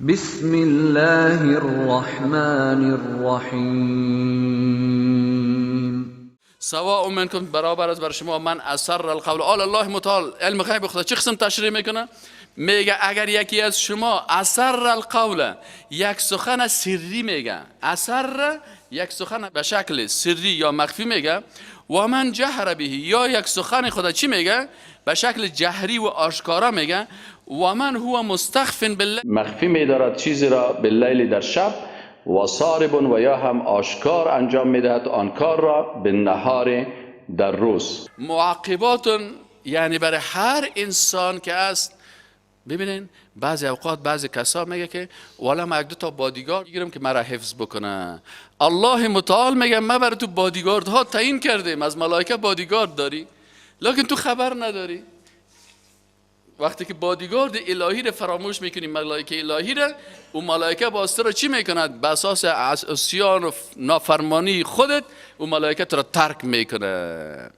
بسم الله الرحمن الرحیم. سواء منکم، برابر است بر شما، من اسر القول. آل الله متعال علم غیب خدا چه قسم تشریح میکنه؟ میگه اگر یکی از شما اسر القول، یک سخن سری میگه، اسر، یک سخن به شکل سری یا مخفی میگه، و من جهر به، یا یک سخن خدا چی میگه؟ به شکل جهری و آشکارا میگه، و من هو مستخف باللیل، مخفی میدارد چیزی را، باللیل، در شب، و سارب، و یا هم آشکار انجام میدهد آن کار را، بالنهار، در روز. معقبات، یعنی برای هر انسان که است. ببینین، بعضی اوقات بعضی کسا میگه که والا ما یک دو تا بادیگارد گیرم که مرا حفظ بکنه. الله متعال میگه ما برای تو بادیگارد ها تعیین کردیم، از ملائکه بادیگارد داری، لکن تو خبر نداری. وقتی که بادیگارد الهی رو فراموش میکنی، ملائکه الهی رو، او ملائکه باز تو رو چی میکند؟ به اساس عصیان و نافرمانی خودت او ملائکه تو را ترک میکنه.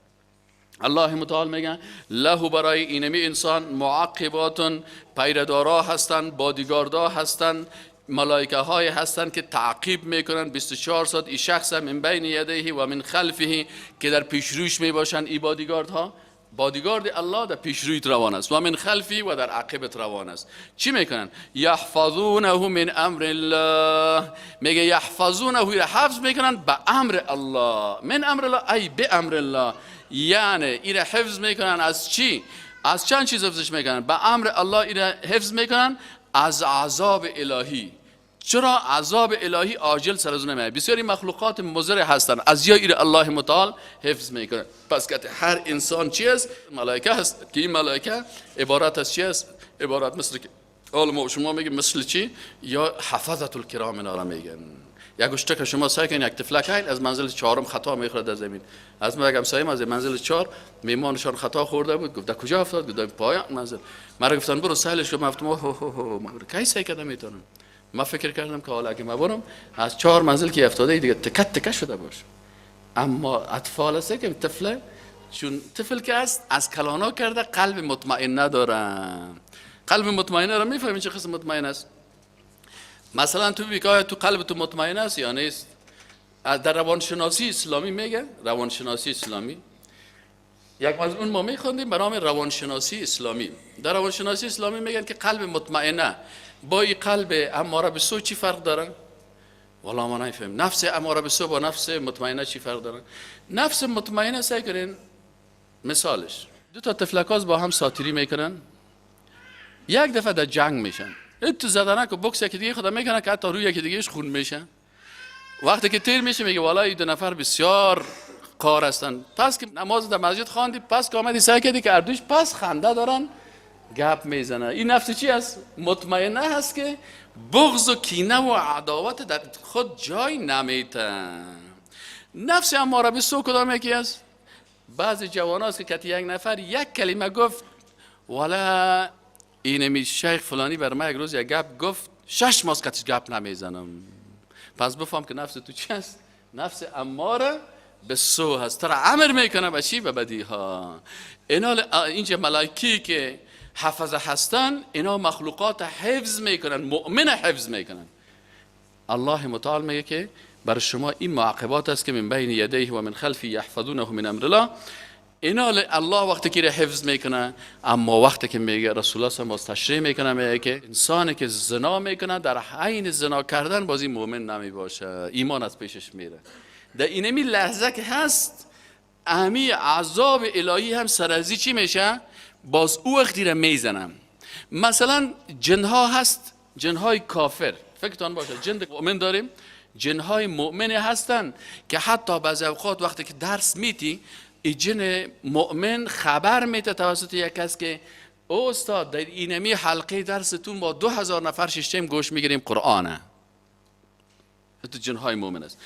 الله متعال میگه له، برای اینمی انسان، معقبات، پیردارا هستند، بادیگاردا هستند، ملائکه های هستند که تعقیب میکنن 24 ساعت این شخص، من بین یدیه و من خلفه، که در پیشروش میباشند. ای بادیگارد ها، بادیگارد الله در پیشرویت روان است، و من خلفه، و در عقبت روان است. چی میکنن؟ یحفظونه من امر الله. میگه یحفظونه، حفظ میکنن به امر الله. من امر الله، ای به امر الله، یعنی ایره حفظ میکنن از چی؟ از چند چیز حفظش میکنن. به امر الله ایره حفظ میکنن از عذاب الهی. چرا عذاب الهی عاجل سر از نمیاد؟ بسیاری مخلوقات مضر هستند، از یا ایره الله متعال حفظ میکنه. پس که هر انسان چی است؟ ملائکه هست که این ملائکه عبارت از چی است؟ عبارت مثل که حالا ما شما میگیم مثل چی؟ یا حفظت الکرام اینا را میگن. یک که شما سعی کنید یک طفلک از منزل چهارم خطا میخورد در زمین. از ما یک همسایه از منزل چهار میمانشان خطا خورده بود. گفت در کجا افتاد؟ گفت پایان منزل. مرا گفتن برو سیلش کن. گفتم هو هو هو، من کی سیل کردم میتونم؟ ما فکر کردم که حالا اگه ما برم، از چهار منزل که افتاده دیگه تکه تکه شده باشه. اما اطفال است که طفل، چون طفل که است از کلانا کرده قلب مطمئن نداره. قلب مطمئنه را میفهمی چه قسم مطمئن است؟ مثلا تو بگی تو قلب تو مطمئن است یا نیست؟ در روانشناسی اسلامی میگه، روانشناسی اسلامی، یک مضمون ما میخوندیم به نام روانشناسی اسلامی. در روانشناسی اسلامی میگن که قلب مطمئنه با این قلب اماره به سو چی فرق داره؟ والا ما نمیفهمیم نفس اماره به سو با نفس مطمئنه چی فرق داره. نفس مطمئنه، سیل کنین، مثالش دو تا طفلکاز با هم ساتیری میکنن، یک دفعه در جنگ میشن، تو زدنک و بکس یکی دیگه خدا میکنه که حتی روی یکی دیگهش خون میشه. وقتی که تیر میشه میگه والا این دو نفر بسیار قار هستن. پس که نماز در مسجد خواندی، پس که آمدی سیل کردی که اردوش پس خنده دارن گپ میزنه. این نفس چی است؟ مطمئنه هست که بغض و کینه و عداوت در خود جای نمیته. نفس اماره به سو کدام یکی است؟ بعضی جوان هست که کتی یک نفر یک کلمه گفت، والا اینمی شیخ فلانی بر من یک روز یک گپ گفت، 6 ماه کتش گپ نمیزنم. پس بفهم که نفس تو چی است؟ نفس اماره به سو هست، ترا امر میکنه به چی؟ به بدی ها. اینا اینجا ملائکی که حفظه هستن، اینا مخلوقات حفظ میکنن، مؤمن حفظ میکنن. الله متعال میگه که بر شما این معقبات است که من بین یدیه و من خلفه یحفظونه من امر الله. اینا الله وقتی که حفظ میکنه، اما وقتی که میگه رسول الله باز تشریح میکنه، میگه که انسانی که زنا میکنه، در حین زنا کردن بازی مؤمن نمی باشه، ایمان از پیشش میره. در اینمی لحظه که هست، امی عذاب الهی هم سرازی چی میشه؟ باز او وقتی را میزنم. مثلا جنها هست، جنهای کافر. فکرتان باشه جن مؤمن داریم، جنهای مؤمن هستند که حتی بعضی اوقات وقتی که درس میتی، ای جن مؤمن خبر میده توسط یک کس که او استاد، در اینمی حلقه درستون با 2000 نفر ششتیم گوش میگیریم قرآنه. تو جنهای مؤمن است.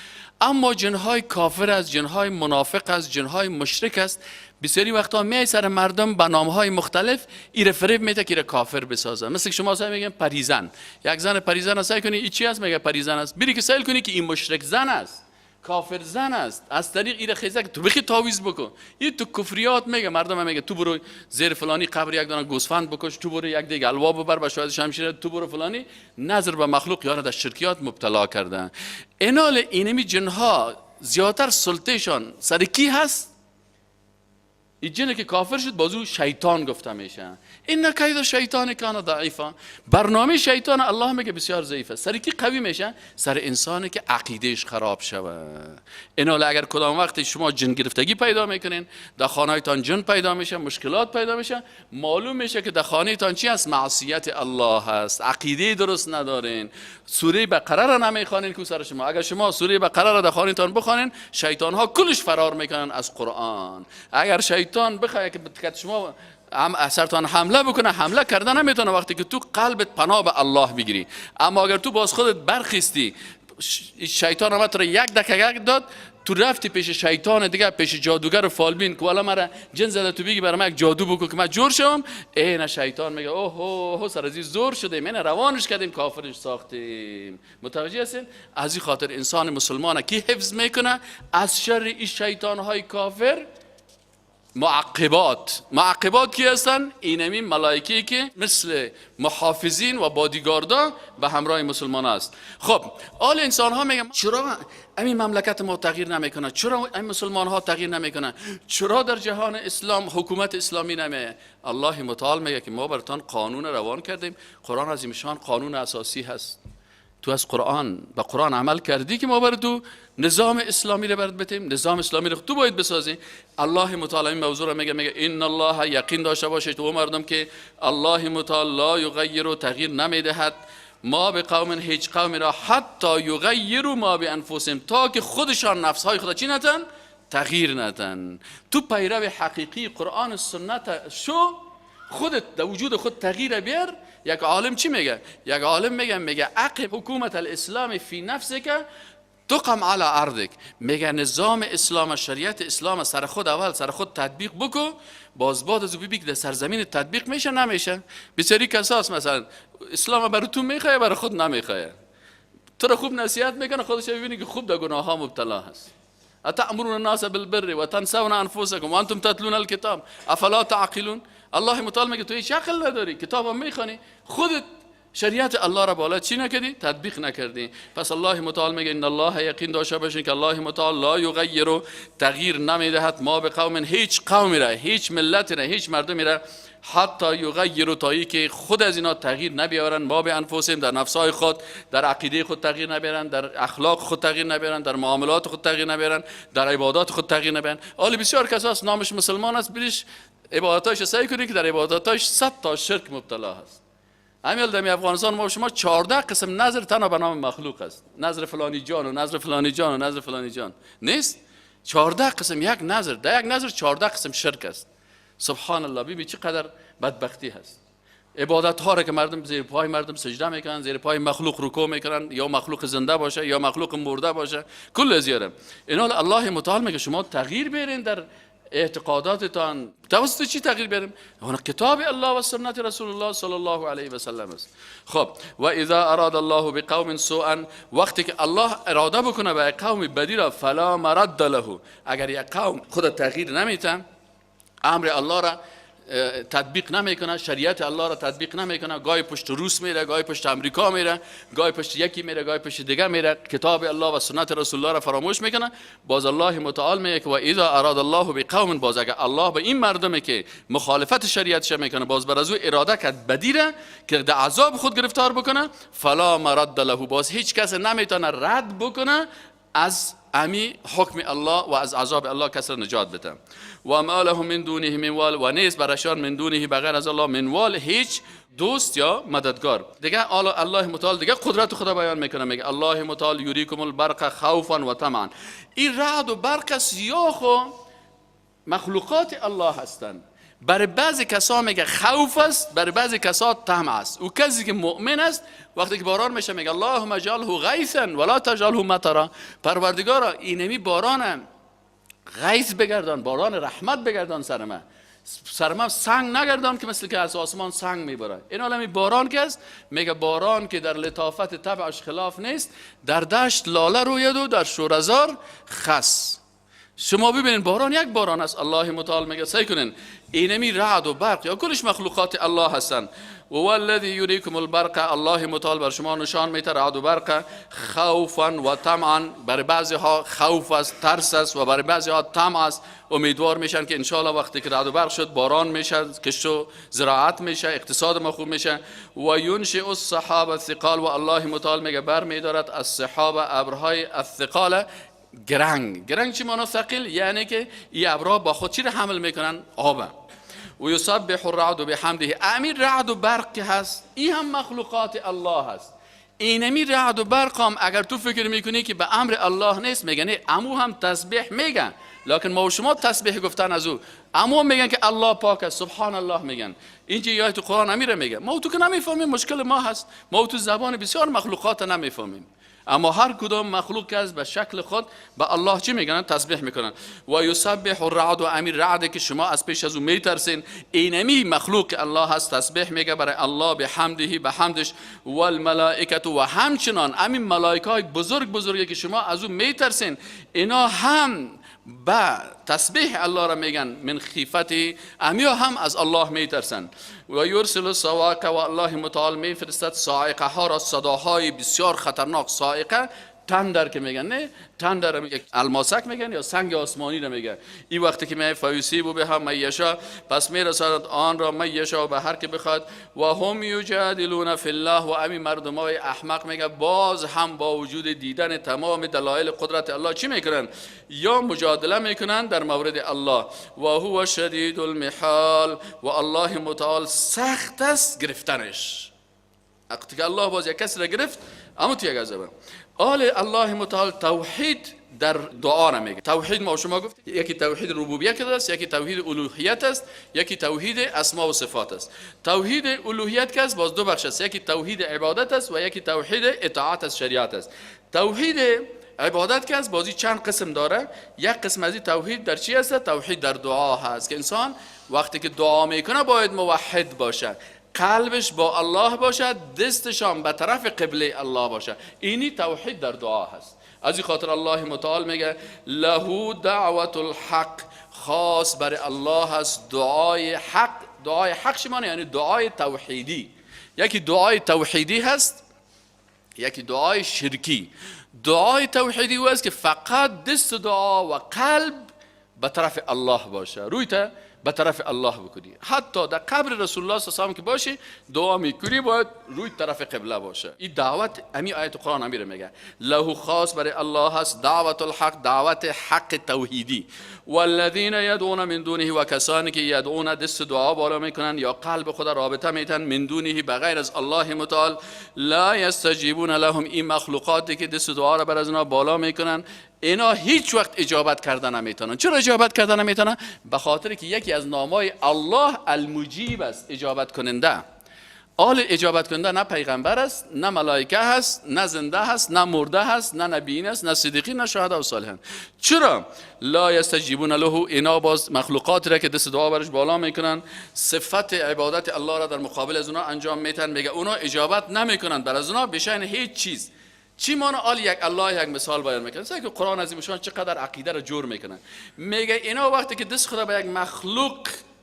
اما جنهای کافر است، جنهای منافق است، جنهای مشرک است. بسیاری وقتا میای سر مردم به نامهای مختلف ایره فریب میده که ایره کافر بسازه. مثل که شما سعی میگن پریزن، یک زن پریزن است، سیل کنی ای چی است؟ میگه پریزن است. بری که سیل کنی که این مشرک زن است. کافر زن است، از طریق ایره خیزه که تو بخی تعویذ بکن. این تو کفریات میگه، مردم میگه تو برو زیر فلانی قبر یک دانه گوسفند بکش، تو برو یک دیگه الوا ببر به شاید شمشیر، تو برو فلانی نظر به مخلوق یارا در شرکیات مبتلا کردن. اینال اینمی جنها زیادتر سلطهشان سر کی هست؟ این جنی که کافر شد بازو شیطان گفته میشه. ان کید الشیطان کان ضعیفا. برنامه شیطان الله میگه بسیار ضعیفه. سر کی قوی میشه؟ سر انسانی که عقیدهش خراب شوه. اینا اگر کدام وقت شما جن گرفتگی پیدا میکنین، در خانه‌تان جن پیدا میشه، مشکلات پیدا میشه، معلوم میشه که در خانه‌تان چی هست؟ معصیت الله هست، عقیده درست ندارین، سوره بقره را نمیخوانین که سر شما. اگر شما سوره بقره را در خانه‌تان بخوانین، شیطان ها کلش فرار میکنن از قرآن. اگر شیطان بخواد که شما هم سرتان حمله بکنه، حمله کردن نمیتونه وقتی که تو قلبت پناه به الله بگیری. اما اگر تو باز خودت برخیستی، شیطان آمد تو را یک دکه داد، تو رفتی پیش شیطان دیگه، پیش جادوگر و فالبین که والا مرا جن زده، تو بگی برای من یک جادو بکن که من جور شم. ای نه، شیطان میگه اوه اوه سر از زور شده، من روانش کردیم، کافرش ساختیم. متوجه هستین؟ از این خاطر انسان مسلمان کی حفظ میکنه از شر این شیطان های کافر؟ معقبات. معقبات کی هستن؟ اینمی ملائکه که مثل محافظین و بادیگاردا به همراه مسلمان است. خب آل انسان ها میگن چرا همین مملکت ما تغییر نمیکنه؟ چرا این مسلمان ها تغییر نمیکنه؟ چرا در جهان اسلام حکومت اسلامی نمیه؟ الله متعال میگه که ما براتان قانون روان کردیم. قرآن عظیم شان قانون اساسی هست. تو از قرآن به قرآن عمل کردی که ما بر تو نظام اسلامی رو برات بتیم، نظام اسلامی رو تو باید بسازی. الله متعال این موضوع رو میگه، میگه ان الله، یقین داشته باشید تو مردم که الله متعال لا یغیر، تغییر نمیدهد، ما بقوم، هیچ قومی را، حتی یغیروا ما بانفسهم، تا که خودشان نفس های خود چی نتن؟ تغییر ندن. تو پیرو حقیقی قرآن و سنت شو، خودت در وجود خود تغییر بیار. یک عالم چی میگه؟ یک عالم میگه اقم حکومت الاسلام فی نفسک تقم علی ارضک. میگه نظام اسلام، شریعت اسلام سر خود اول سر خود تطبیق بکو، باز بعد از ببین که در سرزمین تطبیق میشه نمیشه. بسیاری کساس مثلا اسلام برای تو میخواه، برای خود نمیخواه. تو رو خوب نصیحت میکنه، خودش ببینی که خوب در گناه ها مبتلا هست. اتأمرون الناس بالبر وتنسون انفسكم وانتم تتلون الكتاب افلا تعقلون. الله متعال میگه تو هیچ عقل نداری، کتاب هم میخوانی، خودت شریعت الله را بالا چی نکردی؟ تطبیق نکردی. پس الله متعال میگه ان الله، یقین داشته باشین که الله متعال لا یغیر، تغییر نمیدهد، ما بقوم، هیچ قومی را، هیچ ملتی را، هیچ مردمی را، حتی یغیروا، تا که خود از اینا تغییر نبیارن، ما بانفسهم، در نفسهای خود، در عقیده خود تغییر نبیارن، در اخلاق خود تغییر نبیارن، در معاملات خود تغییر نبیارن، در عبادات خود تغییر نبیارن. حالی بسیار کساس نامش مسلمان است، بریش عبادتاش سعی کنید که در عبادتاش 100 تا شرک مبتلا هست. همین در افغانستان ما شما 14 قسم نظر تنها به نام مخلوق است. نظر فلانی جان و نظر فلانی جان و نظر فلانی جان نیست. 14 قسم یک نظر، در یک نظر 14 قسم شرک است. سبحان الله، ببین چقدر بدبختی هست. عبادت ها را که مردم زیر پای مردم سجده میکنن، زیر پای مخلوق رکوع میکنن، یا مخلوق زنده باشه یا مخلوق مرده باشه، کل زیاره. اینا الله متعال میگه شما تغییر بیارین در اعتقاداتتان. توسط چی تغییر بیاریم؟ اون کتاب الله و سنت رسول الله صلی الله علیه و سلم است. خب و اذا اراد الله بقوم سوءا، وقتی که الله اراده بکنه به قوم بدی را، فلا مرد له، اگر یک قوم خود تغییر نمیتن، امر الله را تطبیق نمیکنه، شریعت الله را تطبیق نمیکنه، گاهی پشت روس میره، گاهی پشت امریکا میره، گاهی پشت یکی میره، گاهی پشت دیگه میره، کتاب الله و سنت رسول الله را فراموش میکنه. باز الله متعال میگه که و اذا اراد الله بقوم، باز اگر الله به این مردمی که مخالفت شریعتش میکنه، باز بر از او اراده کرد بدی را که در عذاب خود گرفتار بکنه، فلا مرد له، باز هیچ کس نمیتونه رد بکنه از امی حکم الله و از عذاب الله کس را نجات بده. و ما لهم من دونه من وال، و نیست برشان، من دونه، بغیر از الله، من وال، هیچ دوست یا مددگار. دیگه الله متعال دیگه قدرت خدا بیان میکنه، میگه الله متعال یریکم البرق خوفا و طمعا. این رعد و برق سیاخ و مخلوقات الله هستند. برای بعضی کسا میگه خوف است، برای بعضی کسا طمع است. او کسی که مؤمن است وقتی که باران میشه میگه اللهم اجعله غیثا ولا تجعله مطرا، پروردگارا اینمی باران غیث بگردان، باران رحمت بگردان سر من. سر ما سنگ نگردان که مثل که از آسمان سنگ میباره. این عالمی باران که است، میگه باران که در لطافت طبعش خلاف نیست، در دشت لاله روید و در شورزار خس. شما ببینید باران یک باران است. الله متعال میگه سعی کنین اینمی رعد و برق یا کلش مخلوقات الله هستن. و الذی یریکم البرق، الله متعال بر شما نشان میده رعد و برق خوفا و طمعا. برای بعضی ها خوف است، ترس است، و برای بعضی ها طمع است، امیدوار میشن که انشاءالله وقتی که رعد و برق شد باران میشه، کشت و زراعت میشه، اقتصاد ما خوب میشه. و ینشئ السحاب الثقال، و الله متعال میگه بر میدارد السحاب ابرهای الثقال گرنگ. گرنگ چی معنا؟ ثقیل، یعنی که این ابرها با خود چی رو حمل میکنن؟ آب. و یسبح الرعد بحمده، امیر رعد و برق که هست این هم مخلوقات الله هست. اینمی رعد و برق هم اگر تو فکر میکنی که به امر الله نیست، میگن نه، امو هم تسبیح میگن، لکن ما و شما تسبیح گفتن از او، امو میگن که الله پاک است، سبحان الله میگن. اینجا یه تو قرآن امیره میگه، ما تو که نمیفهمیم، مشکل ما هست، ما تو زبان بسیار مخلوقات نمیفهمیم، اما هر کدام مخلوق که است به شکل خود به الله چی میگن؟ تسبیح میکنن. و یسبح الرعد، و امیر رعد که شما از پیش از او میترسین، اینمی مخلوق الله هست، تسبیح میگه برای الله به حمده، به حمدش. و الملائکه، و همچنان امین ملائکه های بزرگ بزرگی که شما از او میترسین، اینا هم به تسبیح الله را میگن، من خیفتی، امیا هم از الله میترسن. و یرسل الصواعق، و الله متعال میفرستد صاعقه ها را، صداهای بسیار خطرناک. صاعقه تندر که میگن، نه تندر یک الماسک میگن یا سنگ آسمانی را میگن. این وقتی که می فیصیب بها من یشا، پس میرساند آن را من یشا، به هر که بخواد. و هم یجادلون فی الله، و امی مردمای احمق میگه باز هم با وجود دیدن تمام دلایل قدرت الله چی میکنن؟ یا مجادله میکنن در مورد الله. و هو شدید المحال، و الله متعال سخت است گرفتنش. وقتی که الله باز یک کسی را گرفت، اما تو یک عذابه. آل الله متعال توحید در دعا را میگه. توحید ما شما گفت یکی توحید ربوبیت است، یکی توحید الوهیت است، یکی توحید اسما و صفات است. توحید الوهیت که است باز دو بخش است، یکی توحید عبادت است و یکی توحید اطاعت از شریعت است. توحید عبادت که است بازی چند قسم داره. یک قسم از این توحید در چی است؟ توحید در دعا هست که انسان وقتی که دعا میکنه باید موحد باشه، قلبش با الله باشد، دستش هم به طرف قبله الله باشه. اینی توحید در دعا هست. از این خاطر الله متعال میگه له دعوت الحق، خاص بر الله هست دعای حق. دعای حق شما یعنی دعای توحیدی. یکی دعای توحیدی هست، یکی دعای شرکی. دعای توحیدی او است که فقط دست دعا و قلب به طرف الله باشه، روی تا به طرف الله بکنی. حتی در قبر رسول الله صلی الله علیه و آله که باشی دعا میکنی باید روی طرف قبله باشه. این دعوت امی آیت قرآن امیره میگه له خاص برای الله هست دعوت الحق، دعوت حق توحیدی. والذین یدعون من دونه، و کسانی که یدعون دست دعا بالا میکنن یا قلب خود رابطه میتن، من دونه بغیر از الله متعال، لا یستجیبون لهم، این مخلوقاتی که دست دعا را بر از اونا بالا میکنن اینا هیچ وقت اجابت کردن نمیتونن. چرا اجابت کردن نمیتونن؟ به خاطر که یکی از نامای الله المجیب است، اجابت کننده. آل اجابت کننده نه پیغمبر است، نه ملائکه هست، نه زنده هست، نه مرده هست، نه نبیین است، نه صدیقین، نه شهدا و صالحین. چرا لا یستجیبون له؟ اینا باز مخلوقات را که دست دعا برش بالا میکنن، صفت عبادت الله را در مقابل از اونا انجام میتن، میگه اونا اجابت نمیکنن بر از اونا بشان هیچ چیز. چی معنی؟ آل یک الله یک مثال بیان میکنه. سعی که قرآن عظیم شان چقدر عقیده را جور میکنه. میگه اینا وقتی که دست خدا به یک مخلوق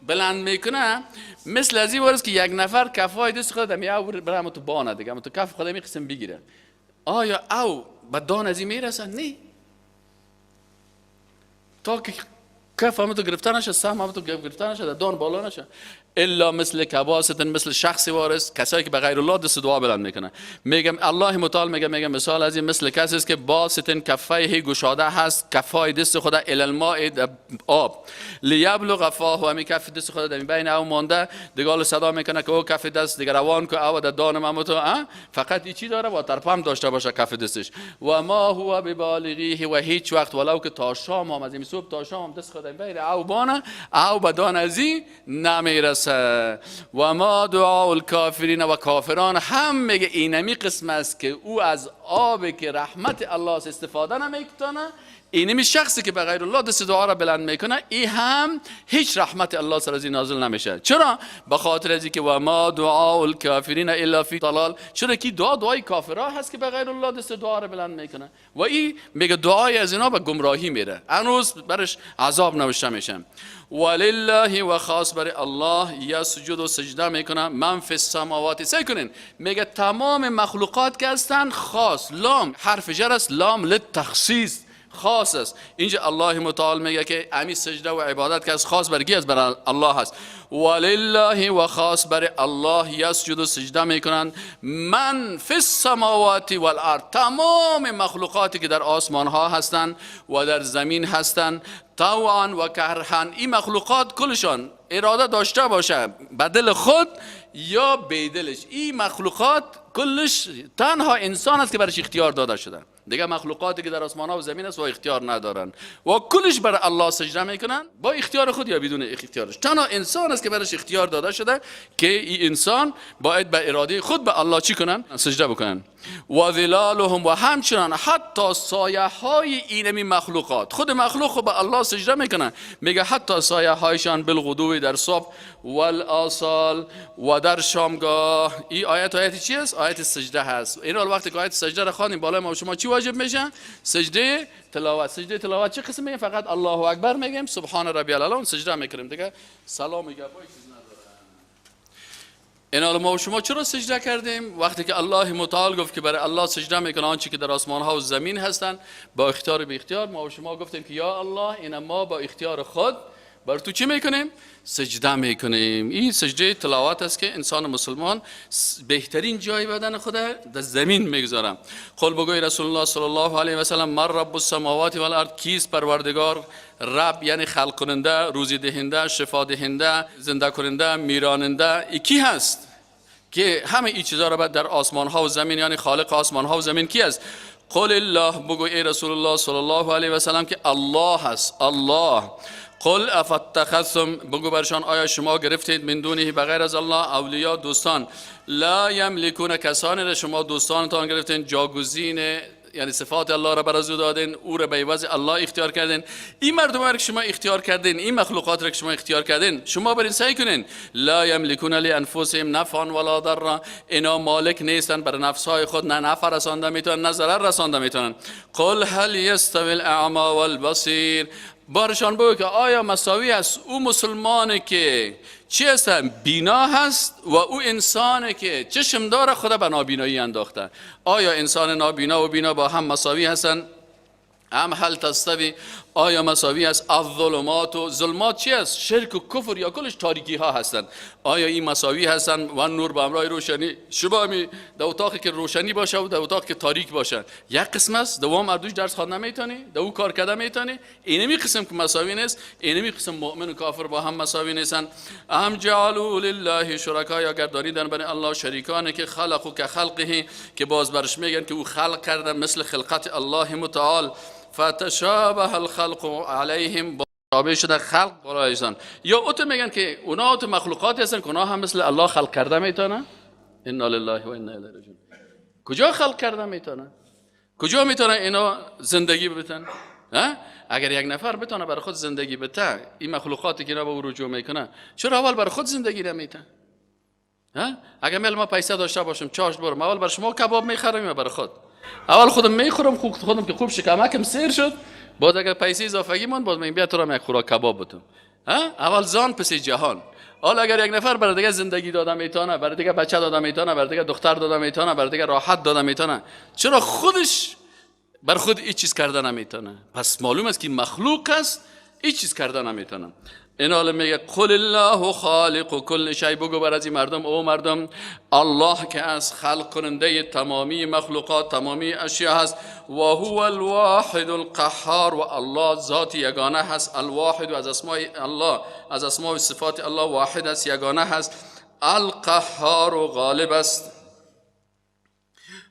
بلند میکنه، مثل از این ورز که یک نفر کفای دست خدا می اور برام تو بانه دیگه، تو کف خدا می قسم بگیره، آیا او به دان از این میرسه؟ نه، تا که کف هم تو گرفته نشه، سهم هم تو گرفته نشه، دان بالا نشه. الا مثل کباستن، مثل شخصی وارث، کسایی که به غیر الله دست دعا بلند میکنه. میگم الله متعال میگه مثال از این مثل کسی است که باستن کفیه گشاده هست، کفای دست خدا الی الماء آب، لیبلغ فاه، و همی کف دست خدا در بین او مانده، دیگه صدا میکنه که او کف دست دیگه روان که او در دان من تو، فقط این چی داره؟ واتر پمپ داشته باشه کف دستش. و ما هو ببالغیه، و هیچ وقت ولو که تا شام هم از این صبح تا شام هم دست خدا بین او بانه، او به دان از این نمیرسه. و ما دعاء الکافرین، و کافران هم میگه اینمی قسم است که او از آب که رحمت الله استفاده نمیکنه، اینمی شخصی که به غیر الله دست دعا را بلند میکنه، ای هم هیچ رحمت الله سر از این نازل نمیشه. چرا؟ به خاطر از اینکه و ما دعاء الکافرین الا فی ضلال. چرا که دعا دعای کافرها هست که به غیر الله دست دعا را بلند میکنه و این میگه دعای از اینا به گمراهی میره، هنوز برش عذاب نوشته میشه. ولله و خاص برای الله یسجد و سجده میکنه من فی السماوات. سعی کنین میگه تمام مخلوقات که هستن خاص، لام حرف جر است، لام للتخصیص، خاص است. اینجا الله متعال میگه که امی سجده و عبادت که از خاص برای کی است؟ برای الله هست. ولله و خاص برای الله یسجد و سجده میکنن من فی السماوات والارض، تمام مخلوقاتی که در آسمان ها هستند و در زمین هستند، طوعا و کرها، این مخلوقات کلشان اراده داشته باشه بدل خود یا بیدلش، این مخلوقات کلش تنها انسان است که برش اختیار داده شده. دیگه مخلوقاتی که در آسمان ها و زمین است و اختیار ندارن و کلش بر الله سجده میکنن با اختیار خود یا بدون اختیارش. تنها انسان است که برش اختیار داده شده که این انسان باید به اراده خود به الله چی کنن؟ سجده بکنن. و ظلالهم، و همچنان حتی سایه های اینمی مخلوقات، خود مخلوق خود به الله سجده میکنن، میگه حتی سایه هایشان بالغدو در صبح والآصال و در شامگاه. این آیت آیت چی است؟ آیت سجده هست. این وقتی که آیت سجده را خواندیم بالای ما شما چی واجب میشه؟ سجده تلاوت. سجده تلاوت چه قسم میگیم؟ فقط الله اکبر میگیم، سبحان ربی الاعلی سجده میکنیم دیگه، سلام گپای چیز نداره. این حالا ما و شما چرا سجده کردیم؟ وقتی که الله متعال گفت که برای الله سجده میکنه آنچه که در آسمان ها و زمین هستن با اختیار به اختیار، ما و شما گفتیم که یا الله این ما با اختیار خود بر تو چی میکنیم؟ سجده میکنیم. این سجده تلاوت است که انسان مسلمان بهترین جای بدن خود در زمین میگذاره. قل بگوی رسول الله صلی الله علیه و سلم من رب السماوات والارض، کیست پروردگار؟ رب یعنی خلق کننده، روزی دهنده، شفا دهنده، زنده کننده، میراننده. ای کی هست که همه این چیزا را بعد در آسمان ها و زمین، یعنی خالق آسمان ها و زمین کی است؟ قل الله، بگو ای رسول الله صلی الله علیه و سلم که الله هست. الله. قل افاتخذتم، بگو برشان آیا شما گرفتید من دونه بغیر از الله اولیا دوستان، لا یملکون، کسانی را شما دوستانتان گرفتین جاگزین، یعنی صفات الله را بر از او دادین، او را به عوض الله اختیار کردین. این مردم را که شما اختیار کردین، این مخلوقات را که شما اختیار کردین، شما برین سعی کنین لا یملکون لانفسهم نفعا ولا ضرا، اینا مالک نیستن بر نفسهای خود، نه نفع رسانده میتونن نه ضرر رسانده میتونن. قل هل یستوی الاعمی والبصیر، بارشان بگو که آیا مساوی است او مسلمانی که چی هست؟ بینا هست و او انسانی که چشم داره خدا به نابینایی انداخته. آیا انسان نابینا و بینا با هم مساوی هستند؟ ام هل تستوی، آیا مساوی است الظلمات و ظلمات چی است؟ شرک و کفر یا کلش تاریکی ها هستند. آیا این مساوی هستند و نور به همراه روشنی؟ شما می در اتاقی که روشنی باشه و در اتاقی که تاریک باشه یک قسم است، دوام اردوش درس خوانده میتونی، دو کار کرده میتونی. اینمی قسم که مساوی نیست، اینمی قسم مؤمن و کافر با هم مساوی نیستن. ام جعلوا لله شرکا، یا گردانیدن بین الله شریکان که خلقوا که خلقه، که باز برش میگن که او خلق کرده مثل خلقت الله متعال. فتشابه الخلق علیهم، تابع شده خلق برایشان. یا اوت میگن که اونا اوت مخلوقات هستن که اونا هم مثل الله خلق کرده میتونه. انا لله و انا الیه راجعون. کجا خلق کرده میتونه؟ کجا میتونه اینا زندگی بتن؟ اگر یک نفر بتونه برای خود زندگی بته، این مخلوقاتی که اینا به او رجوع میکنه، چرا اول برای خود زندگی نمیته؟ اگر ما پیسه داشته باشم چارج برم، اول برای شما کباب میخرم یا برای خود؟ اول خودم میخورم، خودم که خوب شکمکم سیر شد، باز اگر پیسه اضافگی ماند باز من بیا تو را یک خوراک کباب بتم. اول زان پس جهان. حالا اگر یک نفر برای دیگه زندگی داده میتونه، برای دیگه بچه داده میتونه، برای دیگه دختر داده میتونه، برای دیگه راحت داده میتونه، چرا خودش بر خود هیچ چیز کرده نمیتونه؟ پس معلوم است که مخلوق است، هیچ چیز کرده نمیتونه. این حال میگه قل الله خالق کل شیء، بگو بر از این مردم او مردم الله که از خلق کننده تمامی مخلوقات تمامی اشیاء هست، و هو الواحد القهار، و الله ذات یگانه هست. الواحد از اسماء الله، از اسماء و صفات الله واحد است، یگانه هست. القهار و غالب است.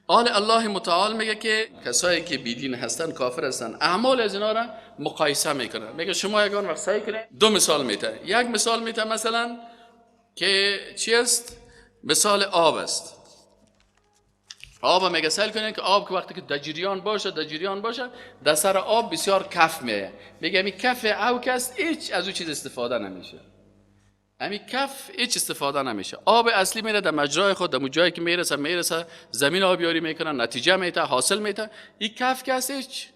آل الله متعال میگه که کسایی که بیدین هستن کافر هستن، اعمال از اینا را مقایسه میکنه. میگه شما یگان وقت سعی کنید دو مثال میته. یک مثال میته مثلا که چی است؟ مثال آب است. آب میگه سیل کنین که آب که وقتی که در جریان باشه، در جریان باشه، در سر آب بسیار کف میه. میگه می کف او کس هیچ از او چیز استفاده نمیشه، امی کف هیچ استفاده نمیشه. آب اصلی میره در مجرای خود، در جایی که میرسه میرسه، زمین آبیاری میکنن، نتیجه میته، حاصل میته. این کف کس هیچ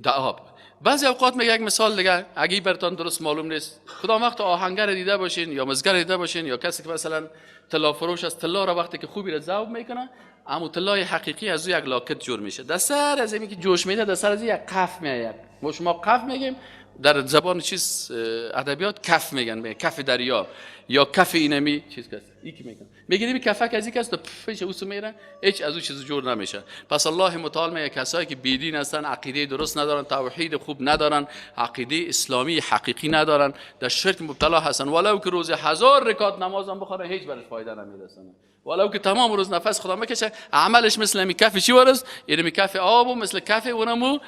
در آب. بعضی اوقات میگه یک مثال دیگه، اگه براتون درست معلوم نیست، کدام وقت آهنگر دیده باشین یا مسگر دیده باشین یا کسی که مثلا طلا فروش از طلا را وقتی که خوبی را ذوب میکنه، اما طلای حقیقی از او یک لاکت جور میشه. در سر از اینکه جوش میده، در سر از یک کف میآید. ما شما کف میگیم، در زبان چیز ادبیات کف میگن، میگن کف دریا یا کف اینمی چیز کس ای کی میگن، میگن این کفک از این کس تو پفش اوسو میره، هیچ از او چیز جور نمیشه. پس الله متعال میگه کسایی که بیدین هستن، عقیده درست ندارن، توحید خوب ندارن، عقیده اسلامی حقیقی ندارن، در شرک مبتلا هستن، ولو که روز 1000 رکعت نماز هم بخوره هیچ برش فایده نمیرسونه، ولو که تمام روز نفس خدا میکشه، عملش مثل می کف چی ورز، یعنی می کف آب و مثل کف اونمو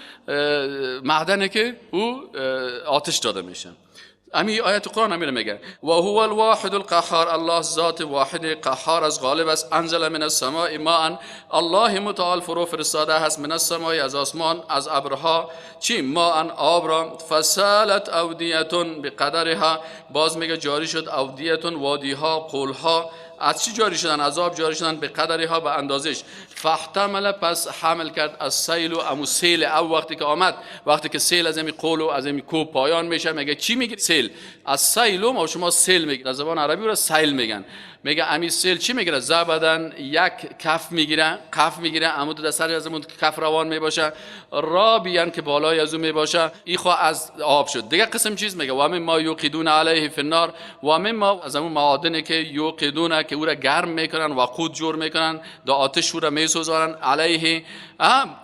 معدنی که او آتش داده میشه. امی آیت قرآن همین میگه و هو الواحد القهار، الله ذات واحد قهار از غالب است. انزل من السماء ماء، الله متعال فرو فرستاده هست من السماء از آسمان، از ابرها چی؟ ماء آب را. فسالت اودیه بقدرها، باز میگه جاری شد اودیه وادیها، قولها. از چی جاری شدن؟ از آب جاری شدن، به قدرها به اندازش. فاحتمل، پس حمل کرد از سیل و امو سیل او وقتی که آمد، وقتی که سیل از امی قول و از امی کوه پایان میشه، میگه چی میگه؟ سیل. از سیل و ما شما سیل میگه، در زبان عربی رو سیل میگن. میگه امی سیل چی میگیره؟ زبدن یک کف میگیره، کف میگیره، امو در سر از اون کف روان میباشه، رابیان که بالای از اون میباشه، ای خو از آب شد. دیگه قسم چیز میگه و مما یوقدون علیه فی النار، و مما از اون معادنی که یوقدون که او را گرم میکنن، وقود جور میکنن، در آتش او را میسوزانن، علیه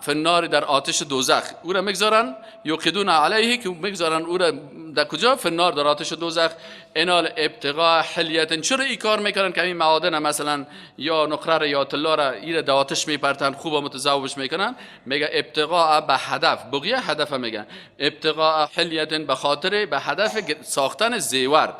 فی النار در آتش دوزخ او را میگذارن، یوقدون علیه که میگذارن او را در کجا؟ فی النار در آتش دوزخ. انال ابتغاء حلیت، چرا این کار میکنن که این معادن مثلا یا نقره را یا طلا را ایره در آتش میپرتن، خوب متذوبش میکنن؟ میگه ابتغاء به هدف، بقیه هدف میگن ابتغاء حلیت به خاطر به هدف ساختن زیور،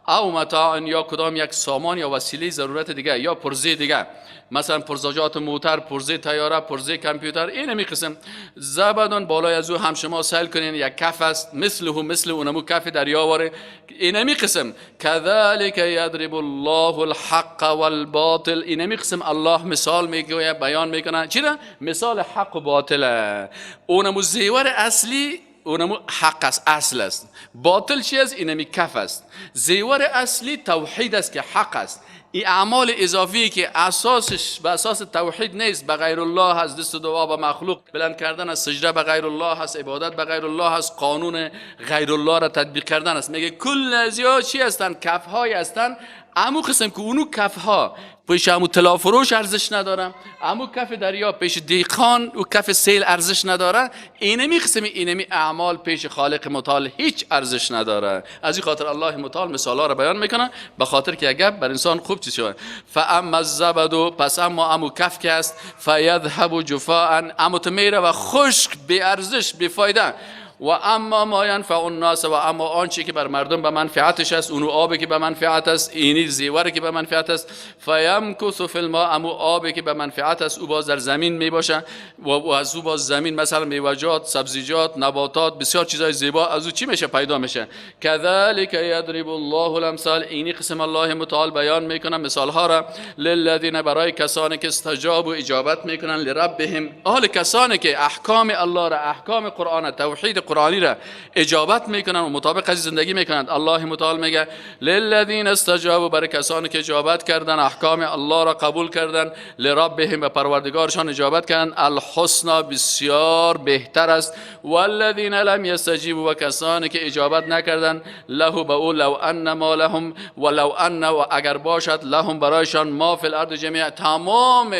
او متاع یا کدام یک سامان یا وسیله ضرورت دیگه یا پرزه دیگه، مثلا پرزاجات موتر، پرزه طیاره، پرزه کامپیوتر، این می قسم. زبدون بالای از او هم شما سیل کنین، یک کف است مثله مثل اونمو کف دریا واره، این می قسم. کذالک یضرب الله الحق والباطل، این می قسم الله مثال میگه، بیان میکنه. چرا؟ مثال حق و باطل. اونمو زیور اصلی اونمو حق است، اصل است. باطل چی است؟ اینمی کف است. زیور اصلی توحید است که حق است. این اعمال اضافی که اساسش به اساس توحید نیست، به غیر الله هست، دست دعا به مخلوق بلند کردن است، سجده به غیر الله هست، عبادت به غیر الله هست، قانون غیر الله را تطبیق کردن است. میگه کل ازیا چی هستند؟ کف های هستند. امو قسم که اونو کف ها پیش امو طلا فروش ارزش نداره، امو کف دریا پیش دیقان و کف سیل ارزش نداره، اینمی قسم اینمی اعمال پیش خالق متعال هیچ ارزش نداره. از این خاطر الله متعال مثال ها را بیان میکنه به خاطر که اگر بر انسان خوب چیز شود. فاما الزبد، پس اما امو کف که است، فیذهب جفاء، امو میره و خشک، بی ارزش، بی فایده. و اما ما ینفع الناس، و اما آنچه که بر مردم به منفعتش است، اونو آبی که به منفعت است، اینی زیوری که به منفعت است، فیمکث فی الماء، امو آبی که به منفعت است او باز در زمین می باشه و از او باز زمین مثلا میوه‌جات، سبزیجات، نباتات، بسیار چیزای زیبا از او چی میشه؟ پیدا میشه. کذالک یضرب الله الامثال، اینی قسم الله متعال بیان میکنه مثال ها را، للذین، برای کسانی که استجابوا اجابت میکنن، لربهم، اهل کسانی که احکام الله را، احکام قرآن، توحید قرآنی را اجابت میکنن و مطابق از زندگی میکنند. الله متعال میگه للذین استجابوا، برای کسانی که اجابت کردن، احکام الله را قبول کردن، لربهم، به پروردگارشان اجابت کردن، الحسنا، بسیار بهتر است. والذین لم یستجیبوا، و کسانی که اجابت نکردن، له، به او، لو ان ما لهم، ولو ان، و اگر باشد، لهم، برایشان، ما فی الارض جمیع، تمام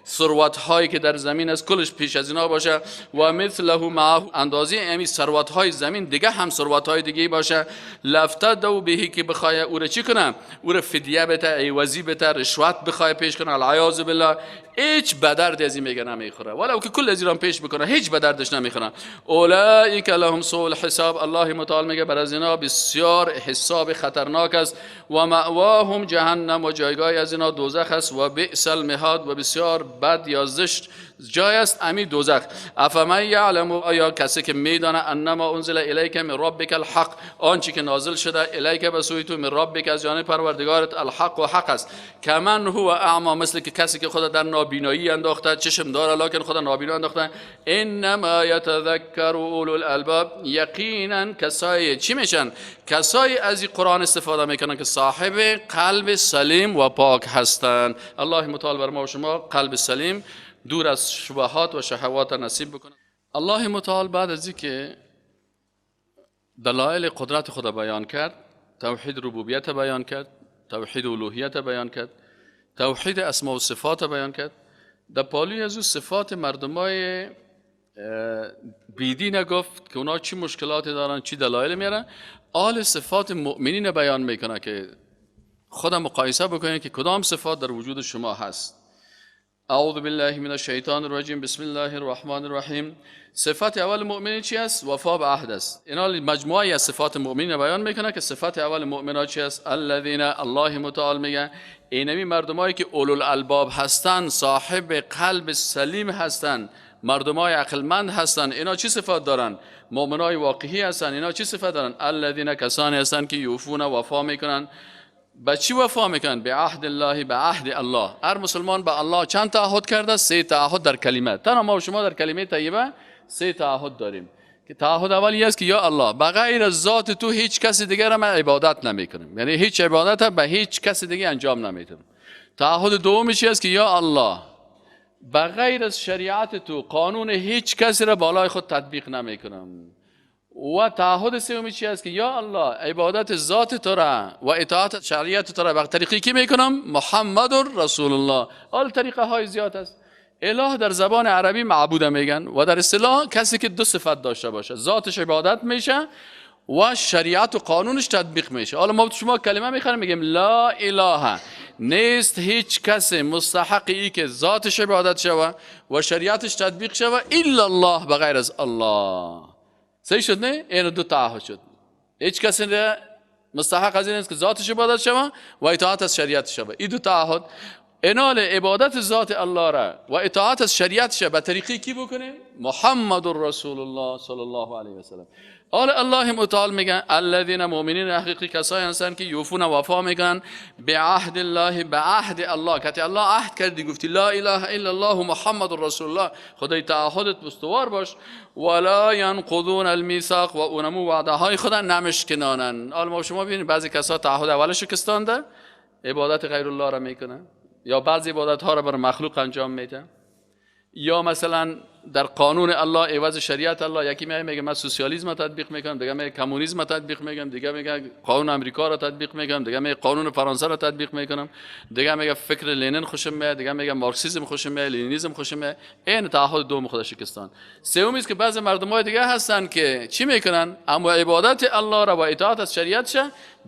ثروت هایی که در زمین است کلش پیش از اینا باشه، و مثله معه، اندازه امی ثروت های زمین دیگه هم ثروت های دیگه باشه، لفتدوا به، که بخوای او را چی کنه؟ او را فدیه بده، عوضی بده، رشوت بخوای پیش کنه، العیاذ بالله. هیچ به درد از این میگه نمیخوره، ولو که کل از ایران پیش بکنه هیچ به دردش نمیخوره. اولئک لهم سوء الحساب، الله متعال میگه بر از اینا بسیار حساب خطرناک است. و مأواهم جهنم، و جایگاه از اینا دوزخ است. و بئس المهاد، و بسیار بد یا زشت جای است امی دوزخ. افمن یعلم، آیا کسی که میدانه انما انزل الیک من ربک الحق، آنچه که نازل شده الیک به سوی تو، من ربک از جانب پروردگارت، الحق و حق است. کمن هو اعما، مثل که کسی که خدا در نابینایی انداخته، چشم داره لکن خدا نابینا انداخته. انما یتذکر اولو الالباب، یقینا کسای چی میشن؟ کسای از این قرآن استفاده میکنن که صاحب قلب سلیم و پاک هستند. الله متعال بر ما و شما قلب سلیم دور از شبهات و شهوات نصیب بکنه. الله متعال بعد از اینکه دلایل قدرت خدا بیان کرد، توحید ربوبیت بیان کرد، توحید الوهیت بیان کرد، توحید اسماء و صفات بیان کرد، در پالوی از او صفات مردمای بیدین گفت که اونا چی مشکلاتی دارن، چی دلایل میارن. آل صفات مؤمنین بیان میکنه که خدا مقایسه بکنید که کدام صفات در وجود شما هست. اعوذ بالله من الشیطان الرجیم، بسم الله الرحمن الرحیم. صفت اول مؤمنین چی است؟ وفا به عهد است. اینا مجموعه از صفات مؤمنین بیان میکنه که صفت اول مؤمنا چی است؟ الذین، الله متعال میگه اینمی مردمایی که اولو الالباب هستند، صاحب قلب سلیم هستند، مردمای عقلمند هستند، اینا چی صفات دارن؟ مؤمنای واقعی هستند. اینا چی صفات دارن؟ الذین، کسانی هستند که یوفون، وفا میکنن. به چی وفا میکنن؟ به عهد الله، به عهد الله. هر مسلمان به الله چند تعهد کرده؟ 3 تعهد در کلمه. تنها ما و شما در کلمه طیبه 3 تعهد داریم که تعهد اولی است که یا الله بغیر از ذات تو هیچ کس دیگر را من عبادت نمیکنم، یعنی هیچ عبادت به هیچ کس دیگه انجام نمیدم. تعهد دومش چی است؟ که یا الله بغیر از شریعت تو قانون هیچ کسی را بالای خود تطبیق نمیکنم. و تعهد سومی چی است؟ که یا الله عبادت ذات تو را و اطاعت شریعت تو را به طریقی که میکنم محمد رسول الله. آل طریقه های زیاد است. اله در زبان عربی معبود میگن و در اصطلاح کسی که 2 صفت داشته باشه، ذاتش عبادت میشه و شریعت و قانونش تطبیق میشه. حالا ما شما کلمه میخوانیم میگیم لا اله، نیست هیچ کس مستحق ای که ذاتش عبادت شوه و شریعتش تطبیق شوه الا الله، بغیر از الله. صحیح شد نه؟ این 2 تعهد شد. هیچ کسی مستحق از این نیست که ذاتش عبادت شوه و اطاعت از شریعت شوه. این 2 تعهد، انال عبادت ذات الله را و اطاعت از شریعت به طریقی کی بکنیم؟ محمد رسول الله صلی الله علیه و سلم. آل الله متعال میگن الذین مؤمنین حقیقی کسایی هستند که یوفون، وفا میکنن به عهد الله، به عهد الله. که الله عهد کردی گفتی لا اله الا الله محمد رسول الله، خدای تعهدت استوار باش. ولا ینقضون المیثاق، و اونمو وعده های خدا نمشکنانن. آل ما شما ببینید بعضی کسا تعهد اول شکستانده، عبادت غیر الله را میکنن، یا بعضی عبادت ها را بر مخلوق انجام میدن، یا مثلا در قانون الله عوض شریعت الله یکی میگه میگه من سوسیالیسم تطبیق میکنم، دیگه میگه کمونیسم تطبیق میکنم، دیگه میگه قانون امریکا را تطبیق میکنم، دیگه میگه قانون فرانسه را تطبیق میکنم، دیگه میگه فکر لنین خوشم میاد، دیگه میگه مارکسیسم خوشم میاد، لنینیسم خوشم میاد. این تعهد دوم خدا شکستان. سوم است که بعضی مردمای دیگه هستن که چی میکنن؟ اما عبادت الله را و اطاعت از شریعتش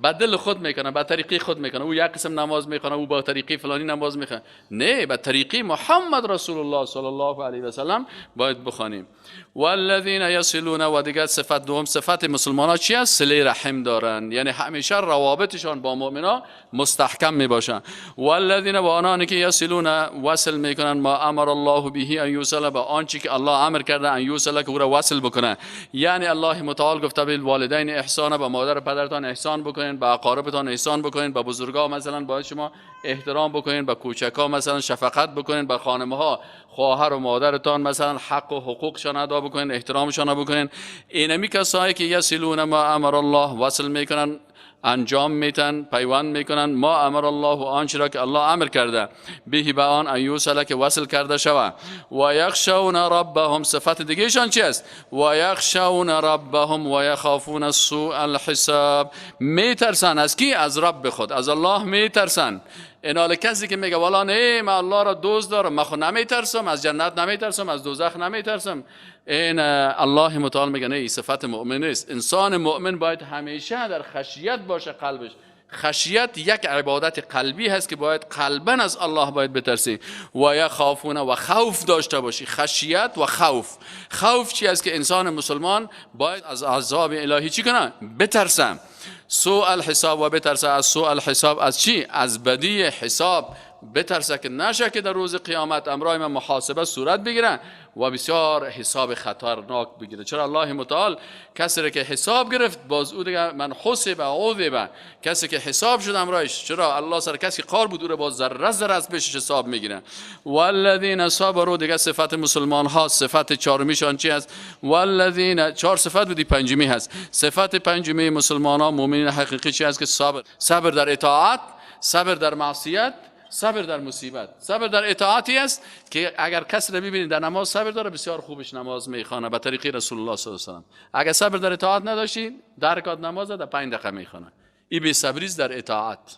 بدل خود میکنه، به طریقی خود میکنه. او یک قسم نماز میخونه، او با طریقی فلانی نماز میخونه. نه، به طریقی محمد رسول الله صلی الله علیه و سلم باید بخوانیم. والذین یصلون، و دیگر صفت دوم صفت مسلمان ها چی است؟ صله رحم دارن، یعنی همیشه روابطشان با مؤمنا مستحکم میباشن. والذین، و آنانی که یصلون، وصل میکنن، ما امر الله به ان یوصل، به آنچه که الله امر کرده، ان یوصل، که او را وصل بکنه. یعنی الله متعال گفته بالوالدین احسان، به مادر و پدرتان احسان بکنین، به اقاربتان احسان بکنین، به بزرگا مثلا باید شما احترام بکنین، به کوچکا مثلا شفقت بکنین، به خانمها خواهر و مادرتان مثلا حق و حقوقشان ادا بکنین، احترامشان بکنین. اینمی کسایی که یصلون ما امر الله، وصل میکنن، انجام میتن، پیوند میکنن، ما امر الله، و آنچه را که الله امر کرده، به به آن، ان یوصل، که وصل کرده شوه. و یخشون ربهم، صفت دیگهشان چی است؟ و یخشون ربهم و یخافون سوء الحساب، میترسن از کی؟ از رب خود، از الله میترسن. اینال کسی که میگه والا نه من الله را دوست دارم، من خود نمیترسم، از جنت نمیترسم، از دوزخ نمیترسم، این الله متعال میگه نه، این صفت مؤمن نیست. انسان مؤمن باید همیشه در خشیت باشه، قلبش خشیت یک عبادت قلبی هست که باید قلبا از الله باید بترسی. و یخافون و خوف داشته باشی. خشیت و خوف. خوف چی است؟ که انسان مسلمان باید از عذاب الهی چی کنه؟ بترسه. سوء الحساب و بترسه از سوء الحساب، از چی؟ از بدی حساب بترسه که نشه که در روز قیامت امرای من محاسبه صورت بگیره و بسیار حساب خطرناک بگیره. چرا الله متعال کسی را که حساب گرفت باز او دیگه من حسب عذب، کسی که حساب شد امرایش، چرا الله سر کسی قار بود او را باز ذره ذره از پیشش حساب میگیره. والذین صبروا، دیگه صفت مسلمان ها، صفت چهارمیشان چی است؟ والذین، چهار صفت بودی، پنجمی هست. صفت پنجمی مسلمان ها مؤمنین حقیقی چی است؟ که صبر، صبر در اطاعت، صبر در معصیت، صبر در مصیبت. صبر در اطاعتی است که اگر کسی را ببینید در نماز صبر داره، بسیار خوبش نماز میخوانه به طریقه رسول الله صلی الله علیه و سلم. اگر صبر در اطاعت نداشتی، در رکعت نماز در 5 دقیقه میخوانه. این بی صبری در اطاعت.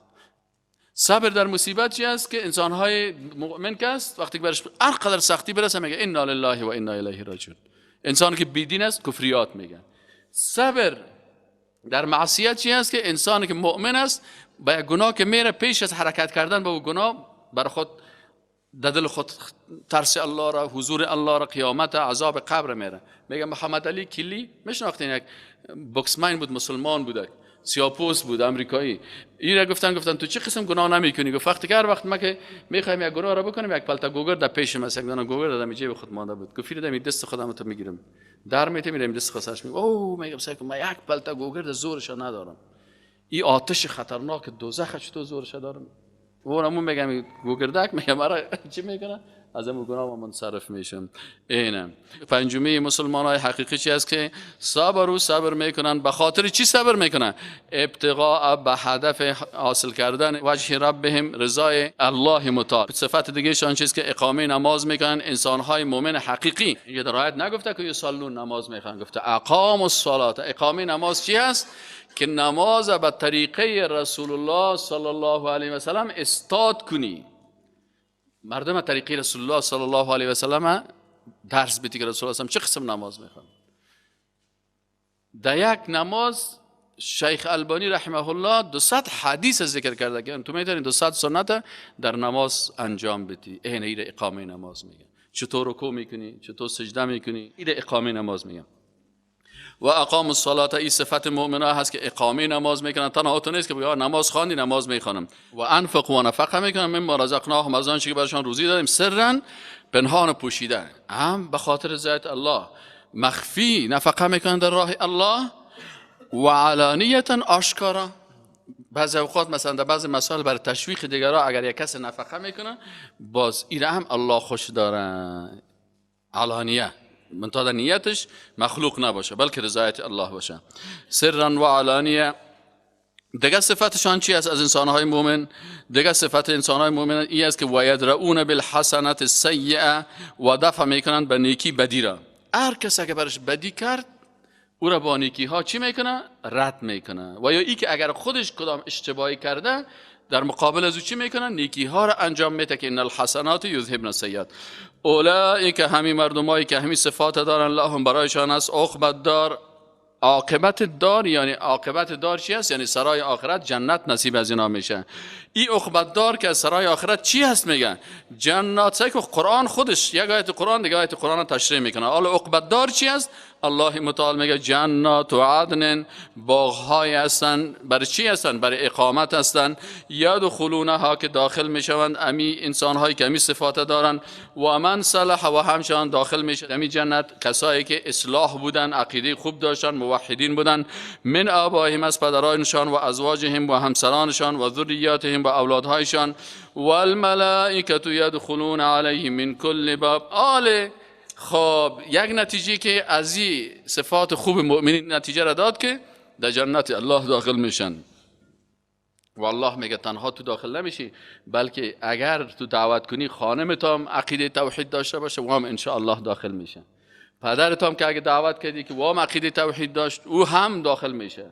صبر در مصیبت چی است؟ که انسان‌های مؤمن که است وقتی برش هر قدر سختی برسه میگه انا لله و انا الیه راجعون. انسان که بیدین است کفریات میگه. صبر در معصیت چی است؟ که انسانی که مؤمن است با گناه که میره، پیش از حرکت کردن با گناه بر خود در دل خود ترس الله را، حضور الله را، قیامت، عذاب قبر میره. میگه محمد علی کلی میشناختین؟ یک بوکسمن بود، مسلمان بود، سیاپوس بود، امریکایی. این را گفتن تو چه قسم گناه نمیکنی؟ گفت وقتی که هر وقت ما که میخوایم یک گناه را بکنیم، یک پلتا گوگر در پیش من، یک دانه گوگر در جیب خود مانده بود، گفت در دست خودم تو میگیرم، در میته میرم دست خودش میگم، او میگم سعی کن من یک پلتا گوگر در زورش ندارم، این آتش خطرناک دوزخ چطور زورش دارم؟ اونمون میگم گوگردک، میگم مرا چی میکنه؟ از امو گناه منصرف میشم. اینه پنجمی مسلمان های حقیقی چی است؟ که صبر و صبر میکنن. به خاطر چی صبر میکنن؟ ابتغاء، به هدف حاصل کردن وجه ربهم، رضای الله متعال. صفت دیگه شان چیز که اقامه نماز میکنن. انسان های مؤمن حقیقی اینجا در آیت نگفته که یصلون نماز میخوان، گفته اقام الصلاه. اقامه نماز چی است؟ که نماز به طریقه رسول الله صلی الله علیه و سلم استاد کنی. مردم طریقه رسول الله صلی الله علیه و سلم درس بدی که رسول الله چه قسم نماز میخوان. در یک نماز شیخ البانی رحمه الله 200 حدیث ذکر کرده که تو میتونی 200 سنت در نماز انجام بدی. این ایره اقامه نماز میگه. چطور رکوع میکنی، چطور سجده میکنی، ایره اقامه نماز میگه. و اقام الصلاه، این صفت مؤمنا هست که اقامه نماز میکنن. تنها تو نیست که بگه نماز خواندی نماز میخوانم. و انفقوا و نفقه میکنن مما رزقناهم، از آنچه که برشان روزی دادیم، سرا پنهان و پوشیده، هم به خاطر رضایت الله مخفی نفقه میکنن در راه الله، و علانیتا آشکارا. بعضی اوقات مثلا در بعضی مسائل برای تشویق دیگران اگر یک کس نفقه میکنه، باز این هم الله خوش داره. علانیه منتها در نیتش مخلوق نباشه بلکه رضایت الله باشه. سرا و علانیه. دیگه صفتشان چی است از انسانهای مؤمن؟ دیگه صفت انسانهای مؤمن این است که ویدرؤون بالحسنة السیئه، و دفع میکنن به نیکی بدی را. هر کس که برش بدی کرد او را با نیکی ها چی میکنه؟ رد میکنه. و یا ای که اگر خودش کدام اشتباهی کرده در مقابل از او چی میکنن؟ نیکی ها را انجام میده که ان الحسنات یذهبن السیئات. اولئک، همین مردمایی که همین صفات دارن، لهم برایشان است عقبت دار. عاقبت دار یعنی عاقبت دار چی است؟ یعنی سرای آخرت، جنت نصیب از اینا میشه. این عقبت دار که سرای آخرت چی هست میگن؟ جنات. که قرآن خودش یک آیت قرآن دیگه آیت قرآن تشریح میکنه. حالا عقبت دار چی است؟ الله متعال میگه جنات و عدن، باغ‌های هستن. برای چی هستن؟ برای اقامت هستن. یدخلونها، که داخل میشوند امی انسان‌هایی که امی صفات دارن. و من صلح، و همچنان داخل میشن امی جنت کسایی که اصلاح بودن، عقیده خوب داشتن، موحدین بودن. من آبائهم، از پدرانشان، و ازواجهم، و همسرانشان، و ذریاتهم، و اولادهایشان. والملائکه یدخلون علیهم من کل باب. آله خب یک نتیجه که از این صفات خوب مؤمنین نتیجه را داد که در جنت الله داخل میشن. و الله میگه تنها تو داخل نمیشی، بلکه اگر تو دعوت کنی خانمت هم عقیده توحید داشته باشه و هم انشاءالله داخل میشه. پدرت هم که اگه دعوت کردی که و هم عقیده توحید داشت، او هم داخل میشه.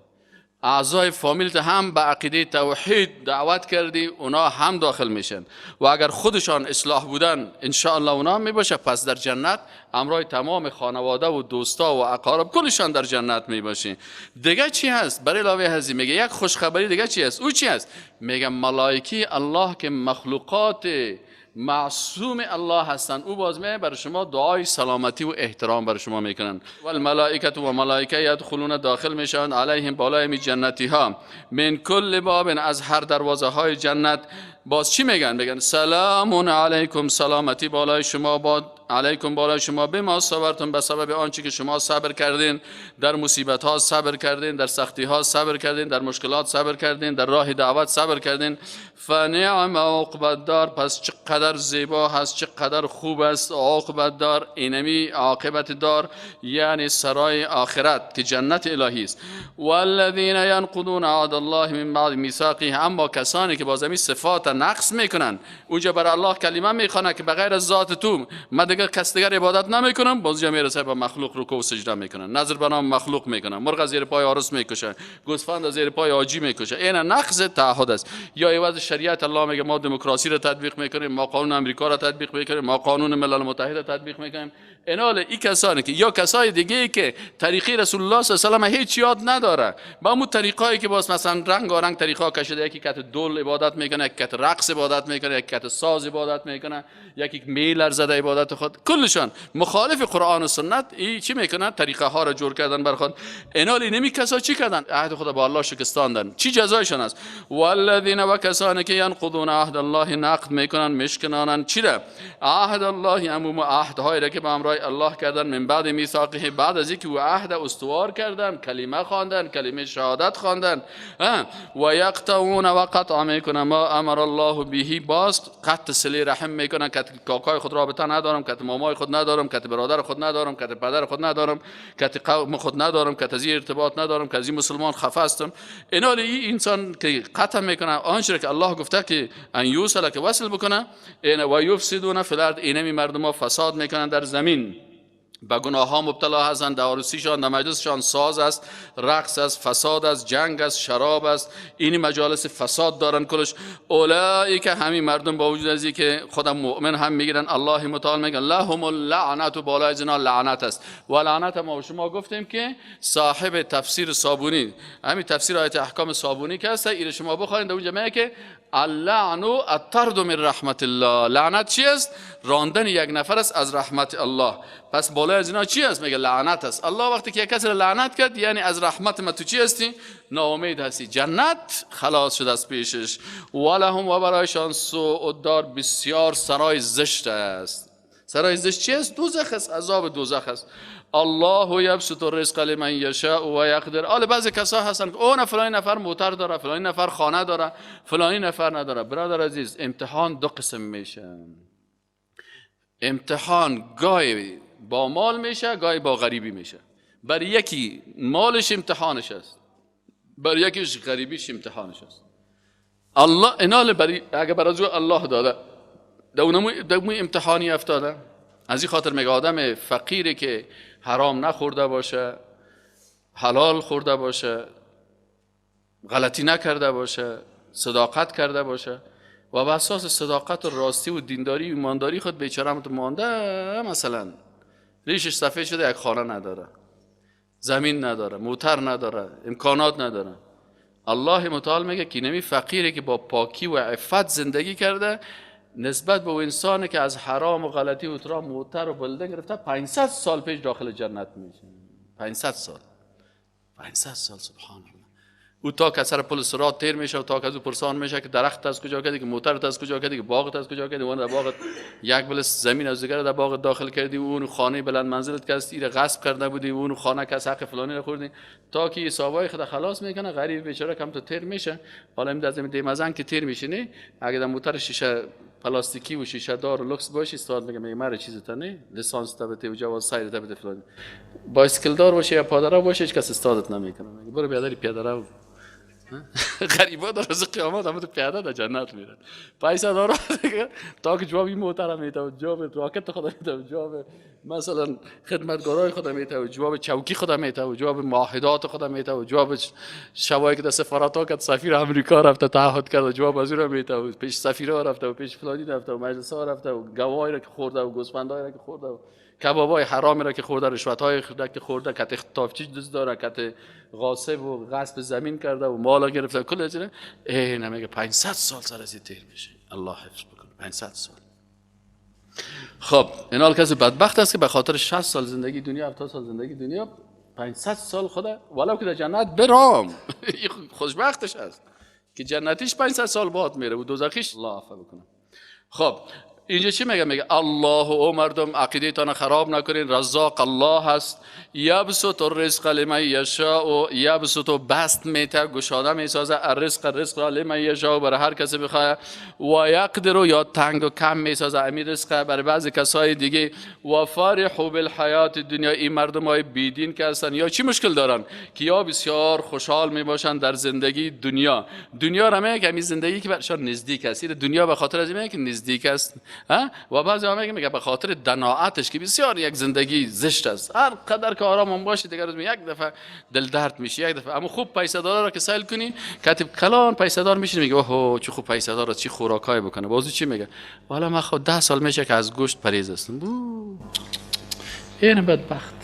اعضای فامیلت هم به عقیده توحید دعوت کردی، اونا هم داخل میشن و اگر خودشان اصلاح بودن انشاءالله اونا میباشه. پس در جنت همراه تمام خانواده و دوستا و اقارب کلشان در جنت میباشی. دیگه چی هست؟ برای علاوه هزی میگه یک خوشخبری دیگه چی هست؟ او چی هست؟ میگه ملائکی الله که مخلوقات معصوم الله هستند، او باز می بر شما دعای سلامتی و احترام بر شما میکنن. والملائکه و ملائکه یدخلون داخل میشن علیهم بالای می جنتی ها من کل باب از هر دروازه های جنت. باز چی میگن؟ میگن سلام علیکم، سلامتی بالای شما باد، علیکم بالای شما، بما صبرتم، به سبب آنچه که شما صبر کردین، در مصیبت ها صبر کردین، در سختی ها صبر کردین، در مشکلات صبر کردین، در راه دعوت صبر کردین. فنعم عقبی الدار، پس چقدر زیبا هست، چقدر خوب است عاقبت دار، اینمی عاقبت دار یعنی سرای آخرت که جنت الهی است. والذین ینقضون عهد الله من بعد میثاقه، اما کسانی که باز صفات نقص میکنن، اونجا بر الله کلمه میخوانه که بغیر از ذات تو من دیگر کس دیگر عبادت نمیکنم، باز میرسه به مخلوق رکوع و سجده میکنن، نظر به نام مخلوق میکنن، مرغ از زیر پای عروس میکشه، گوسفند از زیر پای آجی میکشه. این نقض تعهد است. یا عوض شریعت الله میگه ما دموکراسی را تطبیق میکنیم، ما قانون امریکا را تطبیق میکنیم، ما قانون ملل متحد را تطبیق میکنیم. اینال ای کسانی که یا کسای دیگه ای که طریقی رسول الله صلی الله علیه و هیچ یاد نداره، با همون طریقایی که باز مثلا رنگ رنگ طریقا کشیده، یکی کت دول عبادت میکنه، یکی کت رقص عبادت میکنه، یکی کت ساز عبادت میکنه، یکی میلرزده عبادت خود، کلشان مخالف قرآن و سنت. ای چی میکنن؟ طریقه ها را جور کردن بر خود. اینال نمی کسا چی کردن؟ عهد خود با الله شکستاندن. چی جزایشان است؟ والذین و کسانی که ینقضون عهد الله، نقد میکنن، میشکنانن. چی را؟ عهد الله، عموم عهدهایی را که به همراه الله کردن، من بعد میثاقه، بعد از اینکه او عهد استوار کردن، کلمه خواندن، کلمه شهادت خواندن، و یقطعون و قطع میکنن ما امر الله به، باز قطع صله رحم میکنن، که کاکای خود رابطه ندارم، که مامای خود ندارم، که برادر خود ندارم، که پدر خود ندارم، که قوم خود ندارم، که از ارتباط ندارم، که از این مسلمان خفه هستم. اینال این انسان که قطع میکنه آنچه که الله گفته که ان یوصل، که وصل بکنه، این و یفسدون فی الارض، اینمی مردم فساد میکنن در زمین، به گناه ها مبتلا هستند، در عروسیشان، در مجلسشان ساز است، رقص است، فساد است، جنگ است، شراب است، این مجالس فساد دارن کلش. اولئک، همین مردم با وجود از که خودم مؤمن هم میگیرن، الله متعال میگن لهم اللعنت، بالای زنا لعنت است. و لعنت ما شما گفتیم که صاحب تفسیر صابونی، همین تفسیر آیت احکام صابونی که هست، ایره شما بخواید در اونجا میگه که اللعن الطرد من رحمت الله. لعنت چی است؟ راندن یک نفر است از رحمت الله. پس بالای از اینا چی است؟ میگه لعنت است. الله وقتی که یک کسی را لعنت کرد یعنی از رحمت ما تو چی هستی؟ ناامید هستی، جنت خلاص شده از پیشش. ولهم و برایشان سوء الدار، بسیار سرای زشت است. سرای زشت چی است؟ دوزخ است، عذاب دوزخ است. الله یبسط الرزق لمن یشاء و یقدر. آله بعضی کسا هستن که اون فلانی نفر موتر داره، فلانی نفر خانه داره، فلانی نفر نداره. برادر عزیز، امتحان دو قسم میشه. امتحان گاهی با مال میشه، گاهی با غریبی میشه. بر یکی مالش امتحانش است، بر یکیش غریبیش امتحانش است. الله اینال بر اگه بر از الله داده، دونمو امتحانی افتاده. از این خاطر میگه آدم فقیری که حرام نخورده باشه، حلال خورده باشه، غلطی نکرده باشه، صداقت کرده باشه و به اساس صداقت و راستی و دینداری و ایمانداری خود بیچاره هم مانده، مثلا ریشش سفید شده، یک خانه نداره، زمین نداره، موتر نداره، امکانات نداره. الله متعال میگه که نمی فقیری که با پاکی و عفت زندگی کرده نسبت به انسانی که از حرام و غلطی و ترام موتر و بلده گرفته 500 سال پیش داخل جنت میشه. 500 سال، 500 سال، سبحان الله. او تا که سر پل صراط تیر میشه و تا که از او پرسان میشه که درخت از کجا کردی، که موترت از کجا کردی، که باغت از کجا کردی، اون در باغت یک بلس زمین از دیگر در باغت داخل کردی، اون خانه بلند منزلت که است ایره غصب کرده بودی، اون خانه که از حق فلانی رو خوردی، تا که حسابای خود خلاص میکنه. غریب بیچاره کم تو تیر میشه. حالا این از دیمزن که تیر میشینی، اگه در موتر شیشه پلاستیکی و شیشه دار و لوکس باشی، استاد میگه میگه مرا چیز تا نه، لیسانس تا بده و جواز سیر تا بده فلان. بایسکل دار باشه یا پادرا باشه هیچ کس استادت نمیکنه، میگه برو بیادری پیاده رو. غریبا در روز قیامت همه تو پیاده در جنت میرن. پیسه دارا تا که جواب این محترم میته و جواب راکت خدا میته و جواب مثلا خدمتگارای خدا میته و جواب چوکی خدا میته و جواب معاهدات خدا میته و جواب شوایی که در سفارت ها که سفیر امریکا رفته تعهد کرد و جواب از او میته و پیش سفیرها رفته و پیش فلانی رفته و مجلس ها رفته و گواهی را که خورده و گوسفندای را که خورده و کبابای حرامی را که خورده، رشوت‌های که خورده، کت اختافچی دوست داره، کت غاصب و غصب زمین کرده و مال گرفته، کل چیز ای نمیگه 500 سال سر از تیر میشه. الله حفظ بکنه 500 سال. خب این حال کسی بدبخت است که به خاطر 60 سال زندگی دنیا، 70 سال زندگی دنیا، 500 سال خدا ولو که در جنت برام خوشبختش است که جنتیش 500 سال بعد میره و دوزخیش الله عفو بکنه. خب اینجا چی میگه؟ میگه الله او مردم عقیده تان خراب نکنین، رزاق الله هست، یبسط الرزق لمن یشاء، یبسط بست میته، گشاده میسازه، الرزق رزق را لمن یشاء برای هر کسی بخواه، و یقدر یا تنگ و کم میسازه امیر رزق برای بعضی کسای دیگه، و فرحوا بالحیات دنیا. این مردم های بیدین که هستن یا چی مشکل دارن که یا بسیار خوشحال میباشن در زندگی دنیا. دنیا را میگه که زندگی که برشان نزدیک است، دنیا به خاطر از این که نزدیک است، و بعضی ها میگه به خاطر دناعتش که بسیار یک زندگی زشت است، هر قدر که آرام هم باشه دیگه روز یک دفعه دل درد میشه، یک دفعه. اما خوب پیسه دار را که سیل کنی کاتب کلان پیسه دار میشه، میگه اوه چه خوب پیسه دار، چه خوراکای بکنه. بازی چی میگه؟ والا من خود 10 سال میشه که از گوشت پریز هستم. این بدبخت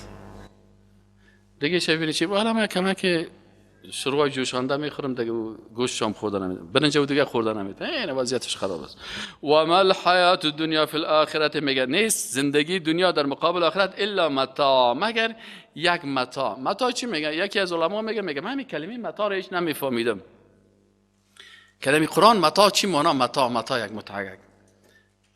دیگه چه ببینی چی؟ والا من کمک شروع جوشانده میخورم دیگه، گوشت شام خورده نمیدم، برنج و دیگه خورده نمیدم، این وضعیتش خراب است. و ما الحیات الدنیا فی الاخرت، میگه نیست زندگی دنیا در مقابل آخرت الا متاع، مگر یک متاع. متاع چی میگه؟ یکی از علما میگه، میگه من همین کلمه متاع رو هیچ نمیفهمیدم. کلمه قرآن متاع چی معنا؟ متاع، متاع یک متاع.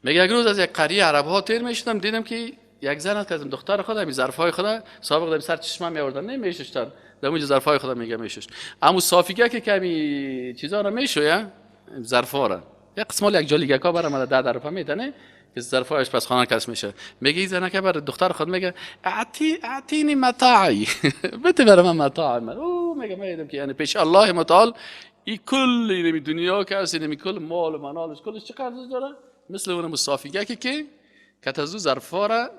میگه یک روز از یک قریه عرب ها تیر میشدم، دیدم که یک زن که از دختر خود همین ظرفای خود سابق در سر چشمم میآوردن، نمیششتن در اونجا ظرفای خودم میگه میشش. اما صافیگه که کمی چیزا رو میشویه، ظرفا رو یک قسم یک جالیگه کا برام 10 درپا میدنه که ظرفای آشپزخانه کس میشه. میگه این زنه که بر دختر خود میگه اعطینی متاعی بده برای من متاع من. او میگه من دیدم که یعنی پیش الله متعال این کل این دنیا که هست، این کل مال و منالش کلش چه قرض داره؟ مثل اون صافیگه که از ظرفا را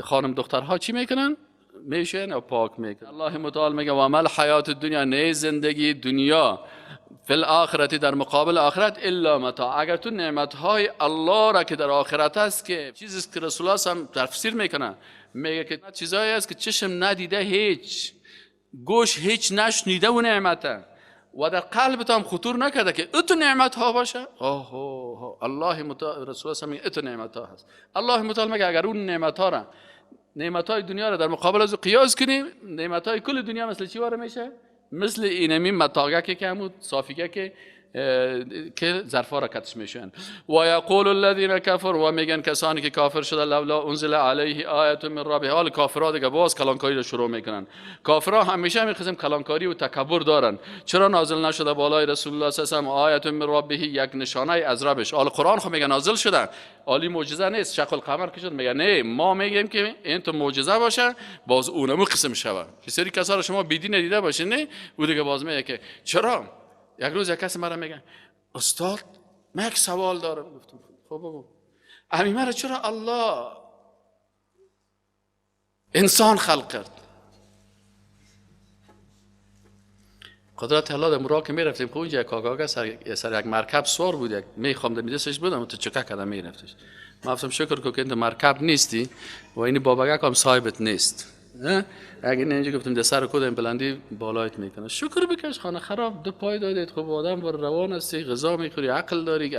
خانم دخترها چی میکنن؟ میشن و پاک میکنن. الله متعال میگه و ما الحیات الدنیا، نه زندگی دنیا فی الاخرت در مقابل آخرت الا متاع. اگر تو نعمتهای الله را که در آخرت است، که چیزی که رسول الله هم تفسیر میکنه، میگه که چیزایی است که چشم ندیده، هیچ گوش هیچ نشنیده و نعمته و در قلبت هم خطور نکرده که اتو نعمت ها باشه. اوه الله متعال رسول الله میگه اتو نعمت ها هست. الله متعال میگه اگر اون نعمت ها را، نعمت های دنیا را در مقابل از قیاس کنیم، نعمت های کل دنیا مثل چی واره میشه؟ مثل اینمی متاعه که همون صافیگه که ظرفا را کتش میشن. و یقول الذین کفروا، و میگن کسانی که کافر شده، لولا انزل علیه آیه من ربه. حال کافرها دیگه باز کلانکاری رو شروع میکنن. کافرها همیشه همین قسم کلانکاری و تکبر دارن. چرا نازل نشده بالای رسول الله صلی الله علیه و آیه من ربه، یک نشانه از ربش. حال قرآن خو میگه نازل شده، عالی معجزه نیست، شق القمر که شد میگه نه، ما میگیم که این تو معجزه باشه، باز اونمو قسم شوه. سری کسا رو شما بیدین دیده باشین، نه او دیگه باز میگه که چرا. یک روز یک کسی مرا میگه استاد من یک سوال دارم. گفتم خب بابا همین مرا چرا الله انسان خلق کرد؟ قدرت الله در مرا که میرفتیم خب اونجا یک کاکا سر یک مرکب سوار بود، یک میخوام در دستش بودم تو چکه کردم میرفتش. من گفتم شکر کو که انت مرکب نیستی و این بابا هم صاحبت نیست. اگه نه اینجا گفتم در سر کدام بلندی بالایت میکنه. شکر بکش خانه خراب، دو پای دادید، خب آدم بر روان هستی، غذا میخوری، عقل داری،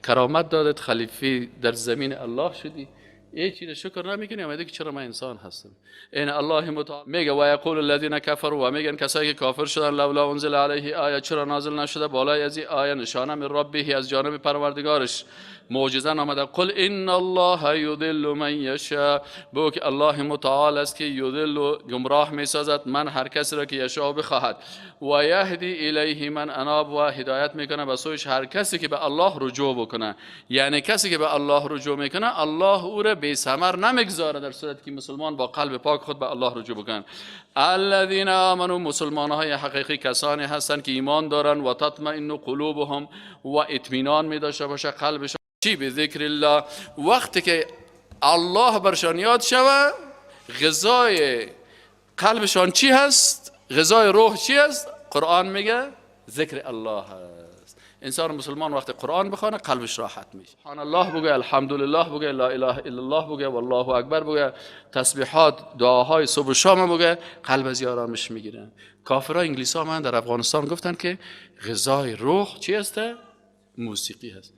کرامت دادت، خلیفی در زمین الله شدی، یه چیز شکر نمیکنی اومده که چرا من انسان هستم. این الله متعال میگه و یقول الذین کفروا، و میگن کسایی که کافر شدن، لولا انزل علیه آیه، چرا نازل نشده بالای از این آیه نشانه من ربه، از جانب پروردگارش معجزه آمده. قل ان الله یضل من یشاء، بگو که الله متعال است که یضل گمراه میسازد من هر کسی را که یشاء بخواهد، و یهدی الیه من اناب، و هدایت میکنه به سویش هر کسی که به الله رجوع بکنه. یعنی کسی که به الله رجوع میکنه الله او را به بی ثمر نمیگذاره در صورتی که مسلمان با قلب پاک خود به الله رجوع بکن. الذین آمنوا، مسلمان های حقیقی کسانی هستند که ایمان دارن، و تطمئن قلوبهم، و اطمینان می داشته باشه قلبشان چی؟ به ذکر الله. وقتی که الله برشان یاد شوه، غذای قلبشان چی هست؟ غذای روح چی هست؟ قرآن میگه ذکر الله هست. انسان مسلمان وقتی قرآن بخوانه قلبش راحت میشه. سبحان الله بگه، الحمدلله بگه، لا اله الا الله بگه، والله اکبر بگه، تسبیحات، دعاهای صبح و شام بگه، قلب از آرامش میگیره. کافرها انگلیس ها من در افغانستان گفتن که غذای روح چی هست؟ موسیقی هست.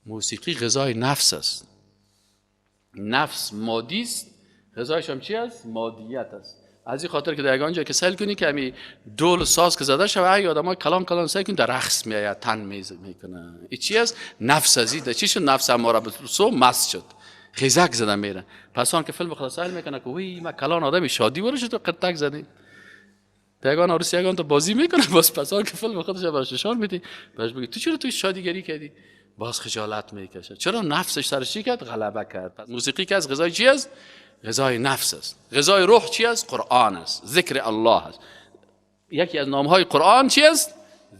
موسیقی غذای نفس است. نفس مادی است، غذایش هم چی است؟ مادیت است. از این خاطر که در آنجا که سیل کنی که همی دول ساز که زده شوه، ای آدمای کلان کلان سیل کنی در رقص میآید، تن میکنه. این چی است؟ نفس از این چی شد؟ نفس اماره به سو مست شد، خیزک زده میره. پس آن که فیلم خلاص سیل میکنه که وی ما کلان آدمی شادی ورش تو قرتک زدی. یگان عروس یگان تو بازی میکنه، باز پس آن که فیلم خودش براش نشان میدی، بهش بگی تو چرا تو شادیگری کردی؟ باز خجالت میکشه. چرا؟ نفسش سرش چی کرد؟ غلبه کرد. پس موسیقی که از غذای چی است؟ غذای نفس است. غذای روح چی است؟ قرآن است، ذکر الله است. یکی از نامهای قرآن چی است؟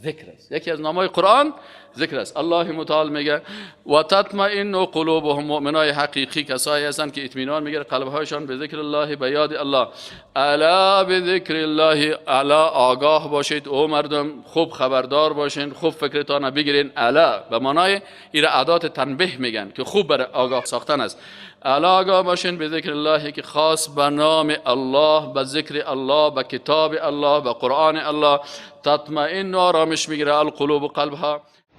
ذکر است. یکی از نامهای قرآن ذکر است. الله متعال میگه و تطمئن قلوبهم، مؤمنای حقیقی کسایی هستند که اطمینان میگیره قلبهایشان به ذکر الله، به یاد الله. الا بذکر الله، الا آگاه باشید او مردم، خوب خبردار باشین، خوب فکرتان بگیرین. الا به معنای ایره ادات تنبیه میگن که خوب بر آگاه ساختن است. الا آگاه باشین به ذکر الله، که خاص به نام الله، به ذکر الله، به کتاب الله، به قرآن الله، تطمئن آرامش میگیره القلوب قلبها.